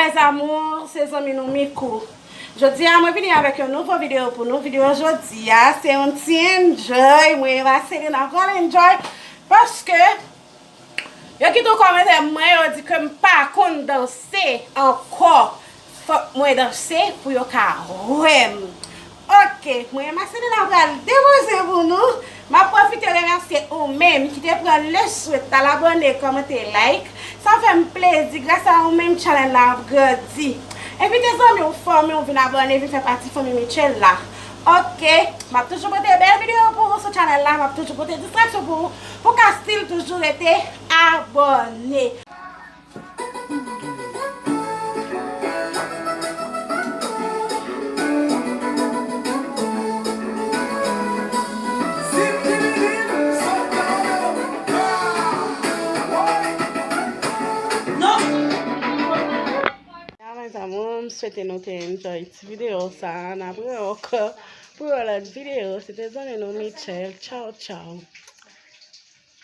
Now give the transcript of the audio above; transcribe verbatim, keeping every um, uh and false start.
Les amours, se zanmi nou Mikou. Jodi a, mwen vini avèk yon nouvo videyo pou nou. Videyo jodi a, se yon ti enjoy. Mwen e Marcelina pral enjoy. Paske yo kite yon kòmantè mwen, yo di ke m pa konn danse ankò. Fòk mwen danse pou yo ka wè m. Ok, mwen Marcelina pral depoze pou nou. M ap pwofite remèsye ou menm ki te pran le swen t al abòne, kòmante, like. Sa fè m plezi, gras a ou menm channel la ap grandi. Envite zanmi w, fanmi w vin abòne, vin fè pati fanmi Mitchell la. Ok, m ap toujou pote bèl videyo pou ou sou channel la, m ap toujou pote distraksyon pou ou, pou w ka still toujou rete abòne. Ya, mes amours, m swete nou te enjoy ti videyo sa a. N ap wè ankò pou yon lòt videyo. Se te zanmi nou Mitchell. Tchaw, tchaw.